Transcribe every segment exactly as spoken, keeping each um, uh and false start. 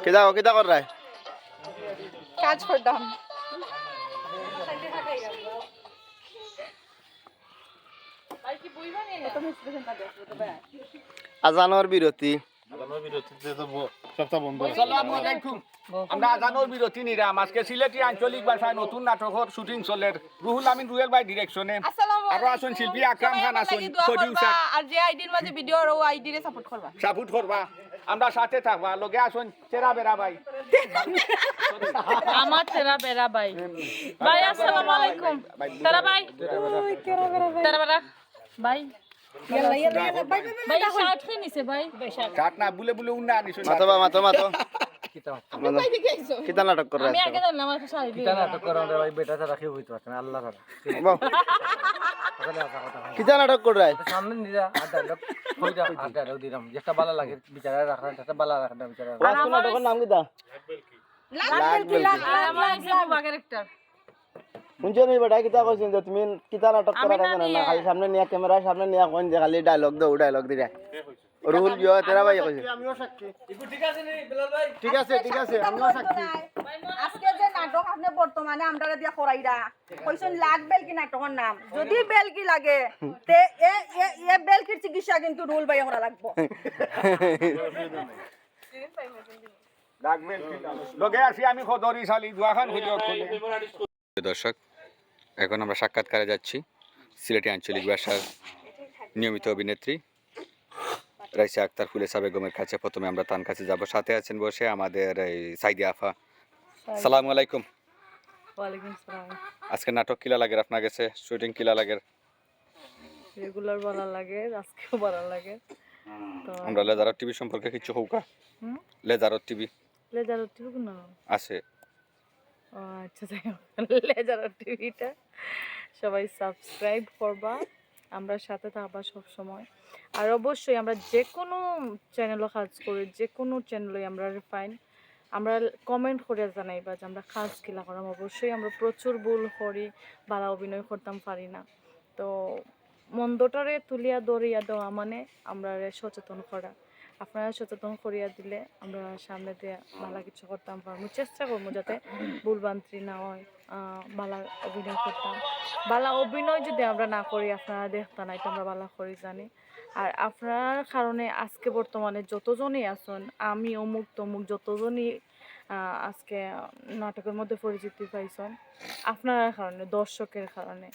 কিতা, কিতা কররায়? কাজ করতাম। আজানর বিরতি। আজানর বিরতিতে তো ব-, সবটা বন্ধ আছে। আসসালামু আলাইকুম। আমরা আজানর বিরতি নিরাম। আজকে সিলেটি আঞ্চলিক ভাষায় নতুন নাটকর শুটিং চলের। রুহুল আমিন রুহেল ভাই ডিরেকশনে। আসসালামু আরো আছেন শিল্পী আকরাম খান আছেন, সবাই দোয়া প্রডিউসার। করবা। আর যে আইডির মাঝে ভিডিও আর ও আইডিরে সাপোর্ট করবা। সাপোর্ট করবা। আমরা সাথে থাকবা। লগে আছেন চেরা বেরা ভাই। আমার তেরা বেরা ভাই। ভাই, আসসালামু আলাইকুম। তেরা ভাই। তেরা বেরা। ভাই। ভাই, শার্ট কে নিছে ভাই? কাট না, বুলে বুলে উন্না আনিস। মাতো বা, মাতো, মাতো। কিতা নাটক কররায় আমি আজকে? আগে জানলাম, আমার শাড়ি কিতা নাটক করাম রে ভাই, বেটা ছাড়া কেউ হইতে পারছে না, আল্লাহ ছাড়া। বাহ। আসলে হাছা কথা। কিতা নাটক কররায়? সামনে নিরা আর ডায়লগ, কইরা আর ডায়লগ দিলাম, যেটা ভালো লাগে বিচারা রাখা, যেটা ভালো লাগে না বিচারা রাখা। আজকে নাটকর নাম কিতা? লাগ বেলকি, লাগ, আর আমার আছে বুবা ক্যারেক্টার। হুনছো নি বেটা, কিতা কইছইন যে তুমি কিতা নাটক কররায় জানো না? খালি সামনে নিয়া, ক্যামেরার সামনে নিয়া কইন যে খালি ডায়লগ দেও, ডায়লগ দিরায়। রুহুল গিয়া তেরা ভাই কইছে। ঠিক আছে, ঠিক আছে, আমিও সাক্ষী। আজকে যে নাটক আপনি বর্তমানে আমরারে দিয়া করাইরা, কইছইন লাগ বেলকি নাটকর নাম। যদি বেলকি লাগে, তে এ, এ, এ বেলকির চিকিৎসা কিন্তু রুহুল ভাইয়ে করা লাগবো। লগে আছি আমি খদরি সালি, দোয়াখান হইতে দর্শক, এখন আমরা সাক্ষাৎকারে যাচ্ছি সিলেটি আঞ্চলিক ভাষার নিয়মিত অভিনেত্রী রাইসা আক্তার ফুলেসা বেগমের কাছে। প্রথমে আমরা তার কাছে যাব। সাথে আছেন বসে আমাদের এই সাইদি আফা। সালামু আলাইকুম। ওয়ালাইকুম আসসালাম। আজকে নাটক কিলা লাগের আপনার কাছে? শুটিং কিলা লাগের? রেগুলার ভালা লাগে, আজকেও ভালা লাগে। তো আমরা লেজারট টিভি সম্পর্কে কিছু কউক্কা। হুম? লেজারট টিভি লেজারট টিভি কোন? আছে। ও আচ্ছা, যাই হোক, লেজারট টিভিটা সবাই সাবস্ক্রাইব করবা। আমরা সাথে থাকবা সব সময়। আর অবশ্যই আমরা যে কোনো চ্যানেলও কাজ করি, যে কোনো চ্যানেলই আমরা রিফাইন, আমরা কমেন্ট করে জানাইবা যে আমরা কাজ কিলা করাম। অবশ্যই আমরা প্রচুর ভুল করি, ভালা অভিনয় করতাম পারি না। তো মন্দটারে তুলিয়া ধরিয়া দেওয়া মানে আমরারে সচেতন করা। আপনারা সচেতন করিয়া দিলে আমরা সামনে দিয়া ভালা কিছু করতাম পারমু। চেষ্টা করমু যাতে ভুল ভ্রান্তি না হয়, আহ, ভালা অভিনয় করতাম। ভালা অভিনয় যদি আমরা না করি, আপনারা দেখতা না, এটা আমরা ভালা করি জানি। আর আপনার কারণে আজকে বর্তমানে যতজনই আছেন, আমি অমুক তমুক যতজনই, আহ, আজকে নাটকের মধ্যে পরিচিতি পাইছেন, আপনার কারণে, দর্শকের কারণে।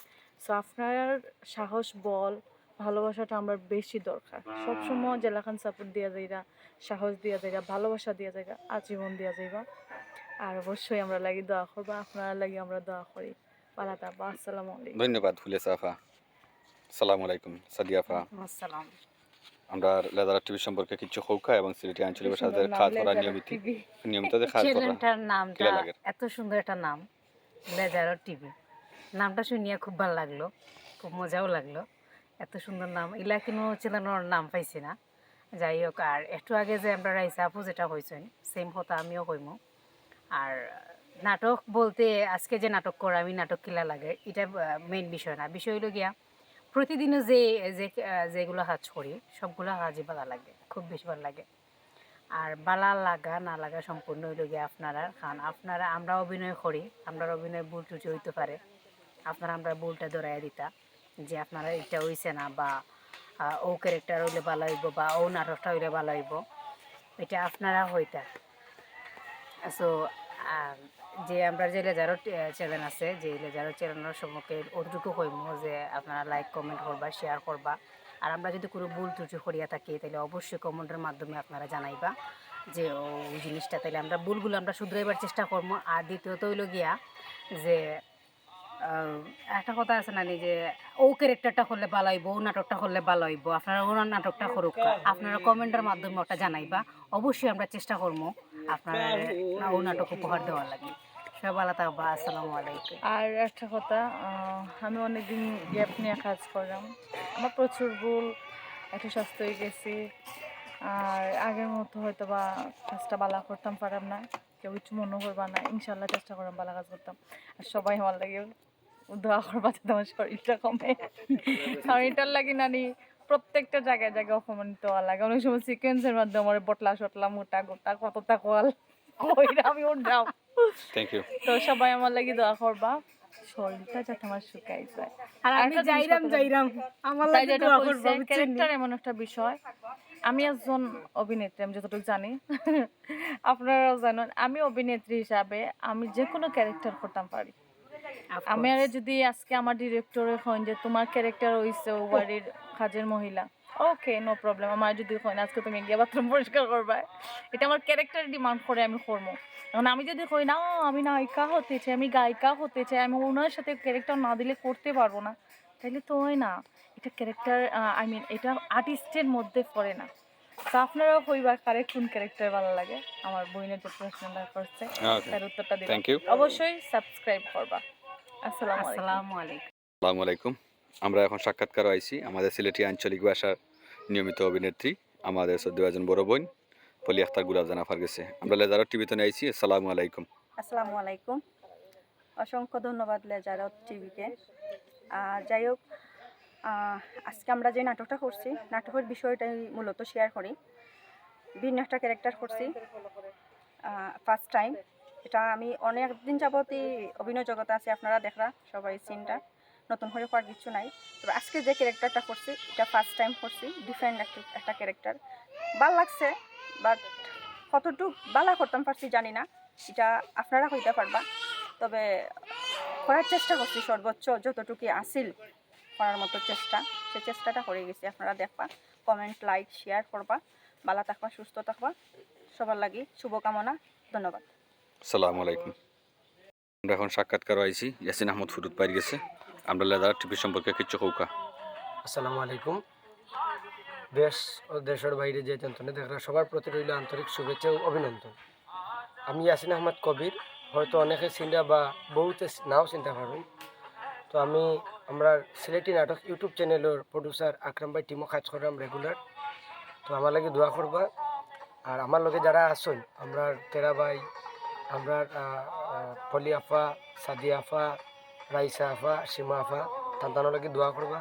সো আপনার সাহস, বল, ভালোবাসাটা আমরা বেশি দরকার। সবসময় যেলাখান সাপোর্ট দিয়া যাইরা, সাহস দিয়া যাইরা, ভালোবাসা দিয়া যাইরা, আজীবন দিয়া যাইবা। আর অবশ্যই আমরা লাগি দোয়া করবা, আপনার লাগি আমরা দোয়া করি। ভালা থাকবা। আসসালামু আলাইকুম। ধন্যবাদ ফুলেসা আফা। সালামু আলাইকুম সাদিয়া আফা। আসসালাম। আমরা লেজারট টিভি সম্পর্কে কিছু কউক্কা এবং সিলেটি আঞ্চলিক ভাষাতে কাজ করা নিয়মিত, নিয়মিত যে কাজ করা। চ্যানেলটার নামটা কিলা লাগের? এত সুন্দর একটা নাম, লেজারট টিভি। নামটা শুনিয়া খুব ভালা লাগলো, খুব মজাও লাগলো। এত সুন্দর নাম, ইলা কোনো চ্যানেলর নাম পাইছি না। যাই হোক, আর একটু আগে যে আমরা রাইসা আপু যেটা কইছেন, সেম কথা আমিও কইমু। আর নাটক বলতে আজকে যে নাটক করা, আমি নাটক কিলা লাগে, এটা মেইন বিষয় না। বিষয় হইল গিয়া প্রতিদিনও যে, যে, আহ, যেগুলো কাজ করি, সবগুলা কাজই ভালা লাগে, খুব বেশি ভালা লাগে। আর ভালা লাগা না লাগা সম্পূর্ণ হইল গিয়া আপনারা, কারণ আপনারা, আমরা অভিনয় করি, আমরার অভিনয় ভুল ত্রুটি হইতে পারে, আপনারা আমরার ভুলটা ধরাইয়া দিতা যে আপনারা এটা হইছে না বা, আহ, ও ক্যারেক্টার হইলে ভালা হইব বা ও নাটকটা হইলে ভালা হইব, এটা আপনারা হইতা। সো যে আমরা যে লেজারো চ্যানেল আছে, যে লেজারো চ্যানেলর সম্পর্কে অতটুকু কইমু যে আপনারা লাইক, কমেন্ট করবা, শেয়ার করবা। আর আমরা যদি কোনো ভুল ত্রুটি করিয়া থাকি, তাহলে অবশ্যই কমেন্টের মাধ্যমে আপনারা জানাইবা যে ও, ওই জিনিসটা, তাহলে আমরা ভুলগুলো আমরা শুধরাইবার চেষ্টা করবো। আর দ্বিতীয়ত হইল গিয়া যে, আহ, একটা কথা আছে না নি যে ও ক্যারেক্টারটা করলে ভালা হইব, ও নাটকটা করলে ভালা হইব, আপনারা ওনার নাটকটা করুক, আপনারা কমেন্টের মাধ্যমে ওটা জানাইবা। অবশ্যই আমরা চেষ্টা করবো আপনারা ও নাটক উপহার দেওয়ার লাগি। সব ভালা থাকবা। আসসালামু আলাইকুম। আর একটা কথা, আহ, আমি অনেকদিন গ্যাপ নিয়ে কাজ করলাম, আমার প্রচুর ভুল, একটু অসুস্থ হয়ে গেছি। আর আগের মতো হয়তো বা কাজটা ভালা করতাম পারাম না, কেউ কিছু মনে করবা না, ইনশাল্লাহ চেষ্টা করলাম ভালা কাজ করতাম। আর সবাই আমার লাগি দোয়া করবা যাতে আমার শরীরটা কমে, কারণ এটার লাগি নানি প্রত্যেকটা জায়গায় জায়গায় অপমানিত হওয়া লাগে। অনেক সময় সিকোয়েন্সের মাধ্যমে আমার বটলা সটলা মোটা গোটা কতটা কল কইরা আমি উঠাম। Thank you. তো সবাই আমার লাগি দোয়া করবা, শরীরটা যাতে আমার শুকাই যায়। আর আমি আরেকটা জিনিস যাইরাম কথা যাইরাম আমার তাই লাগে যেটা দোয়া কইছে, করবা, বুঝছেন নি? ক্যারেক্টার এমন একটা বিষয়। আমি একজন অভিনেত্রী, আমি যতটুকু জানি, আপনারাও জানেন, আমি অভিনেত্রী হিসাবে আমি যে কোনো ক্যারেক্টার করতাম পারি। আমি আর যদি আজকে আমার ডিরেক্টরে কইন যে তোমার ক্যারেক্টার হইছে ও বাড়ির কাজের মহিলা, ওকে, নো প্রবলেম। আমার যদি কইন আজকে তুমি গিয়ে বাথরুম পরিষ্কার করবা, এটা আমার ক্যারেক্টার ডিমান্ড করে, আমি করবো। এখন আমি যদি কই না, আমি নায়িকা হতে চাই, আমি গায়িকা হতে চাই, আমি ওনার সাথে ক্যারেক্টার না দিলে করতে পারবো না, তাইলে তো হয় না। এটা ক্যারেক্টার, আই মিন, এটা আর্টিস্টের মধ্যে পড়ে না। তো আপনারাও কইবা কারে কোন ক্যারেক্টার ভালো লাগে। আমার বইনের যে প্রশ্নটা করছে, ওকে। তার উত্তরটা দিলাম। Thank you. অবশ্যই সাবস্ক্রাইব করবা। আসসালামু আলাইকুম। আসসালামু আলাইকুম। আসসালামু আলাইকুম। আমরা এখন সাক্ষাৎকারও আইছি আমাদের সিলেটি আঞ্চলিক ভাষার নিয়মিত অভিনেত্রী, আমাদের শ্রদ্ধেয় একজন বড় বোন পলি আখতার গুলাবজান আফার গেছে। আমরা লেজারো টিভি তনে আইছি। আসসালামু আলাইকুম। আসসালামু আলাইকুম। অসংখ্য ধন্যবাদ লেজারো টিভিকে। আর যাই হোক, আহ, আজকে আমরা যে নাটকটা করছি, নাটকের বিষয়টাই মূলত শেয়ার করি। ভিন্ন একটা ক্যারেক্টার করছি, ফার্স্ট টাইম। এটা আমি অনেক দিন যাবতই অভিনয় জগতে আছি, আপনারা দেখরা সবাই সিনটা, নতুন করে করার কিছু নাই। তবে আজকে যে ক্যারেক্টারটা করছি, এটা ফার্স্ট টাইম করছি, ডিফারেন্ট একটা একটা ক্যারেক্টার। ভালা লাগছে, বাট কতটুক ভালা করতাম পারছি জানি না, এটা আপনারা কইতা পারবা। তবে করার চেষ্টা করছি সর্বোচ্চ যতটুকু আছিল করার মতো চেষ্টা, সেই চেষ্টাটা করে গেছি। আপনারা দেখবা, কমেন্ট, লাইক, শেয়ার করবা। ভালা থাকবা, সুস্থ থাকবা, সবার লাগি শুভকামনা। ধন্যবাদ। আসসালামু আলাইকুম। আমরা এখন সাক্ষাৎকারও আইছি ইয়াসিন আহমদ ফুটুত ভাইর গেছে। আমরা লেজারো টিভি সম্পর্কে কিছু কউক্কা। আসসালামু আলাইকুম। দেশ ও দেশের বাইরে যে যেন তনে দেখরা সবার প্রতি রইল আন্তরিক শুভেচ্ছা ও অভিনন্দন। আমি ইয়াসিন আহমদ কবির, হয়তো অনেকে চিনরা বা বহুতে নাও চিনতা পারইন। তো আমি আমরার সিলেটি নাটক ইউটিউব চ্যানেলর প্রডিউসার আকরাম ভাই টিমও কাজ কররাম রেগুলার। তো আমার লাগি দোয়া করবা। আর আমার লগে যারা আছইন, আমরার তেরা ভাই, আমরার, আহ, আহ, পলি আফা, সাদিয়া আফা, রাইসা আফা, সীমা আফা, তান তানর লাগি দোয়া করবা,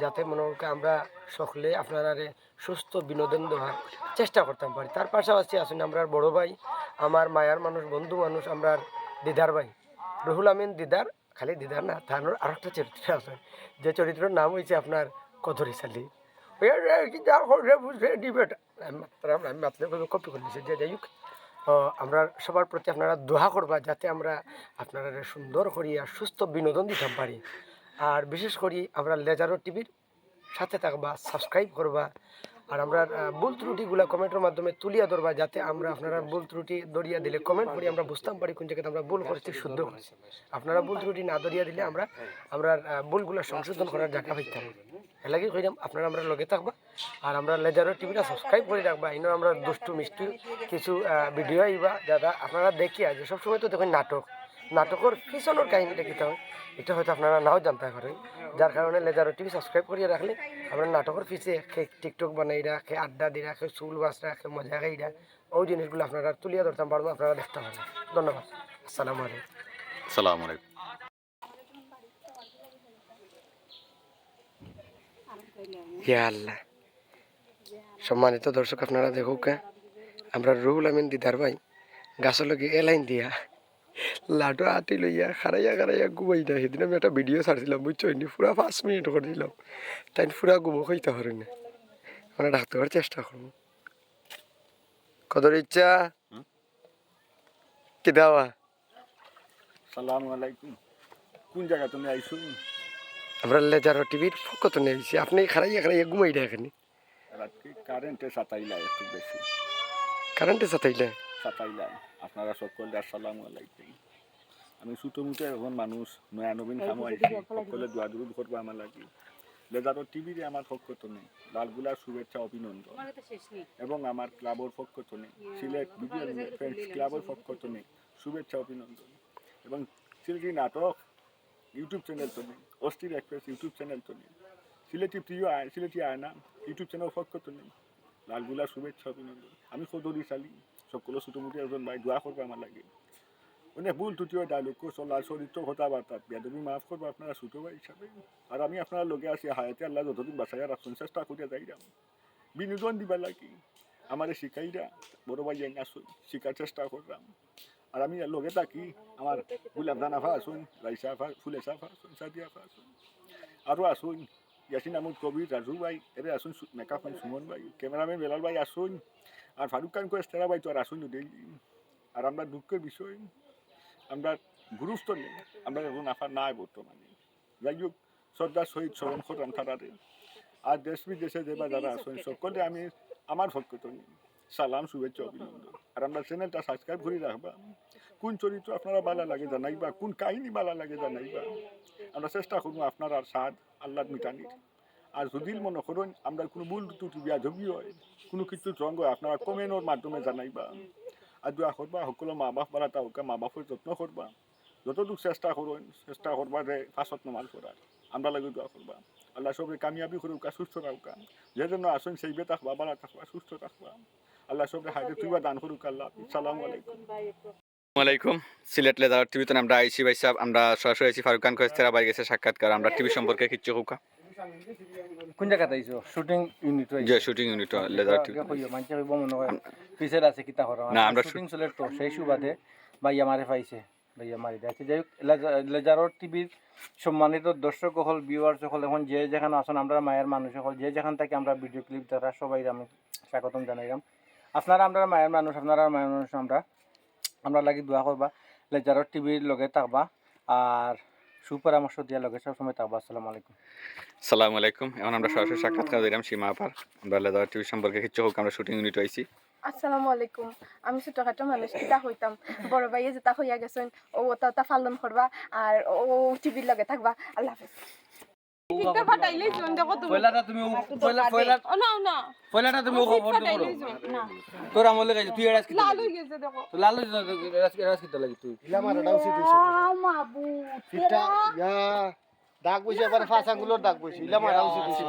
যাতে মনে হোক আমরা সকলে আপনারারে সুস্থ বিনোদন দেওয়ার চেষ্টা করতাম পারি। তার পাশাপাশি আছইন আমরার বড় ভাই, আমার মায়ার মানুষ, বন্ধু মানুষ, আমরার দিদার ভাই রুহুল আমিন দিদার, খালি দিদার না, তার আরেকটা চরিত্র আছে, যে চরিত্রর নাম হইছে আপনার কদরি সালি। ওই, ওই, ওই, কি যা হোক রে, বুঝে দিবে এটা। আমি মাততাম, আমি মাতলে বলবে কপি করে দিছে, যে যাই হোক। তো আমরা সবার প্রতি আপনারা দোয়া করবা, যাতে আমরা আপনারারে সুন্দর করি আর সুস্থ বিনোদন দিতাম পারি। আর বিশেষ করি আমরা লেজারো টিভির সাথে থাকবা, সাবস্ক্রাইব করবা। আর আমরা, আহ, ভুল ত্রুটিগুলা কমেন্টর মাধ্যমে তুলিয়া ধরবা, যাতে আমরা আপনারা ভুল ত্রুটি ধরিয়া দিলে কমেন্ট করি আমরা বুঝতাম পারি কোন জায়গাতে আমরা ভুল করছি, শুদ্ধ করছি। আপনারা ভুল ত্রুটি না ধরিয়া দিলে আমরা, আমরা, আহ, ভুলগুলা সংশোধন করার জায়গা পাইতাম। এর লাগি কইলাম, আপনারা আমরা লগে থাকবা, আর আমরা লেজারো টিভিটা সাবস্ক্রাইব করি রাখবা। ইনো আমরা দুষ্টু মিষ্টি কিছু, আহ, ভিডিও আইবা, যারা আপনারা দেখিয়া যে সবসময় তো দেখইন নাটক, নাটকর পিছনর কাহিনীটা কিতা হয়, এটা হয়তো আপনারা নাও জানতা পারইন। যার কারণে লেজারো টিভি সাবস্ক্রাইব করিয়া রাখলে আমরা নাটকর পিছে কে টিকটক বানাইরা, কে আড্ডা দিরা, কে চুল বাছরা, কে মজা খাইরা, ওই জিনিসগুলা আপনারা তুলিয়া ধরতাম পারমু, আপনারা দেখতা পারবা। ধন্যবাদ। আসসালামু আলাইকুম। আসসালামু আলাইকুম। ইয়া আল্লাহ। সম্মানিত দর্শক, আপনারা দেখউক্কা, আমরা রুহুল আমিন দিদার ভাই গাছর লগে এলাইন দিয়া লাঠো আটি লইয়া খাড়াইয়া খাড়াইয়া ঘুমাইরা। সেদিন আমি একটা ভিডিও ছাড়ছিলাম, বুঝছো নি? পুরা পাঁচ মিনিট করি দিলাম, তাইন পুরা ঘুমো খাইতা পারইন না। আমরা ডাকতে চেষ্টা করমু। কদর ইচ্ছা? হুম? কিতা বা? সালামু আলাইকুম। কোন জায়গা তুমি আইছো? আমরা লেজারো টিভির পক্ষ তনে আইছি। আপনে খাড়াইয়া খাড়াইয়া ঘুমাইরা কেনে? রাত্রে কারেন্টে সাতাইলা একটু বেশি। কারেন্টে সাতাইলা? সাতাইলা। আপনারা সকলরে আসসালামু আলাইকুম। আমি ছোট মুটো এখন মানুষ, নয়া নবীন কামো আইছি, সকলে দোয়া দুরুদ করবা আমার লাগি। লেজারো টিভিরে আমার পক্ষ তনে লাল গোলাপ শুভেচ্ছা অভিনন্দন, এবং আমার ক্লাবর পক্ষ তনে, সিলেট ভিডিও ফ্রেন্ডস ক্লাবর পক্ষ তনে শুভেচ্ছা অভিনন্দন, এবং সিলেটি নাটক ইউটিউব চ্যানেল তনে, অস্থির এক্সপ্রেস ইউটিউব চ্যানেল তনে, সিলেটি প্রিয় আয়-, সিলেটি আয়না ইউটিউব চ্যানেল পক্ষ তনে লাল গোলাপ শুভেচ্ছা অভিনন্দন। আমি কদরি সালি, সকলে ছোট মুটো একজন ভাই দোয়া করবা আমার লাগি। অনেক ভুল ত্রুটি অয়, ডায়লগ কৌশল আর চরিত্র কথাবার্তা, বেয়াদবি মাফ করবা আপনারা ছোট ভাই হিসাবে। আর আমি আপনারার লগে আছি, হায়াতে আল্লাহ যতদিন বাঁচাইয়া রাখছইন চেষ্টা করিয়া যাইরাম বিনোদন দিবার লাগি। আমারে শিখাইরা বড় ভাইয়াইন আছইন, শিখার চেষ্টা কররাম। আর আমি লগে থাকি, আমার গোলাপ জান আফা আছইন, রাইসা আফা, ফুলেসা আফা আছইন, সাদিয়া আফা আছইন, আরো আছইন ইয়াসিন আহমদ কবির, রাজু ভাই, এরে আছইন সু-, মেকআপ ম্যান সুমন ভাই, ক্যামেরাম্যান বেলাল ভাই আছইন, আর ফারুক খান কয়েস তেরা ভাই তো আর আছইন ডেইলি। আর আমরা দুঃখর বিষয়, আমরা গুরুত্ব নেই, আমরা এখন আফা নাই বর্তমানে। যাই হোক, শ্রদ্ধার সহিত স্মরণ করলাম তারারে। আর দেশ বিদেশে যে বা যারা আছেন, সকলে আমি আমার পক্ষ থেকে সালাম, শুভেচ্ছা, অভিনন্দন। আর আমরা চ্যানেলটা সাবস্ক্রাইব করি রাখবা। কোন চরিত্র আপনারা ভালা লাগে জানাইবা, কোন কাহিনী ভালা লাগে জানাইবা। আমরা চেষ্টা করবো আপনারার স্বাদ আহ্লাদ মিটানির। আর যদি মনে করেন আমরা কোনো ভুল ত্রুটি বেয়াদবি হয়, কোনো কিছু রং হয়, আপনারা কমেন্টর মাধ্যমে জানাইবা। আর দোয়া করবা, সকল মা বাপ ভালা থাকউক্কা, মা বাপর যত্ন করবা। যতটুক চেষ্টা করইন, চেষ্টা করবা যে পাঁচ ওয়াক্ত নামাজ পড়ার। আমরা লাগি দোয়া করবা। আল্লাহ সবরে কামিয়াবি করউক্কা, সুস্থ রাখউক্কা। যে যেন আছইন, সেইবে থাকবা, ভালা থাকবা, সুস্থ থাকবা। আল্লাহ সবরে হায়াতে তৈয়বা দান করউক্কা, আল্লাহ হাফিজ। সালামু আলাইকুম। ওয়ালাইকুম। সিলেট লেজার টিভি তে আমরা আইছি ভাই সাহেব, আমরা সরাসরি আইছি ফারুক খান কয়েস তেরা ভাইর গেছে সাক্ষাৎকার, আমরা টিভি সম্পর্কে কিচ্ছু কউক্কা। কোন জাগাত আইছো? শুটিং ইউনিট যে আইছো? Shooting unit laser TV. কইও, মানষে কইবো মনে হয় পিছের আছে কিতা করো। না, আমরা শুটিং চলের তো, সেই সুবাদে ভাই আমারে পাইছে। ভাইয়া মারি দেয়। আচ্ছা, যাই হোক, লেজা-, লেজারর টিভির সম্মানিত দর্শক অকল, ভিউয়ার্স অকল, এখন যে যেখানো আছইন, আমরার মায়ার মানুষ অকল, যে যেখান থাকি আমরার ভিডিও ক্লিপ দেখরা, সবাইরে আমি স্বাগতম জানাইরাম। আপনারা আমরার মায়ার মানুষ, আপনারা মায়ার মানুষ, আমরা, আমরার লাগি দোয়া করবা, লেজারর টিভির লগে থাকবা, আর সুপরামর্শ দিয়া লগে সবসময় থাকবা। আসসালামু আলাইকুম। আসসালামু আলাইকুম। এখন আমরা সরাসরি সাক্ষাৎকার দিলাম সীমা আপার। আমরা লেজারর টিভি সম্পর্কে কিচ্ছু কউক্কা, আমরা শুটিং ইউনিট আইছি। আসসালামু আলাইকুম। আমি ছোটখাটো মানুষ, কিতা কইতাম? বড় ভাইয়ে যেটা কইয়া গেছইন, ও ওটা ওটা পালন করবা, আর ও টিভির লগে থাকবা। আল্লাহ হাফেজ। কিতা ফাটাইলে জন দেখো তুমি। পয়লাটা তুমি ও-, পয়লা, পয়লা, ও না, ও না। পয়লাটা তুমি ও খবর ফাটাইলে দেখো। জন, না। তোর আমলে গাইছে, তুই এরাস কিতা লাল লাগি? হয়ে গেছে দেখো। তো লাল হয়ে যাবে, এরাস, এরাস কিতা লাগি তুই? ইলা মারাটা উচিত হইছে। ইয়া মাবুদ, কিতা? তেরা। ইয়া, দাগ বইছে, এবার পাঁচ আঙ্গুলর দাগ বইছে। ইলা মারা উচিত হইছে।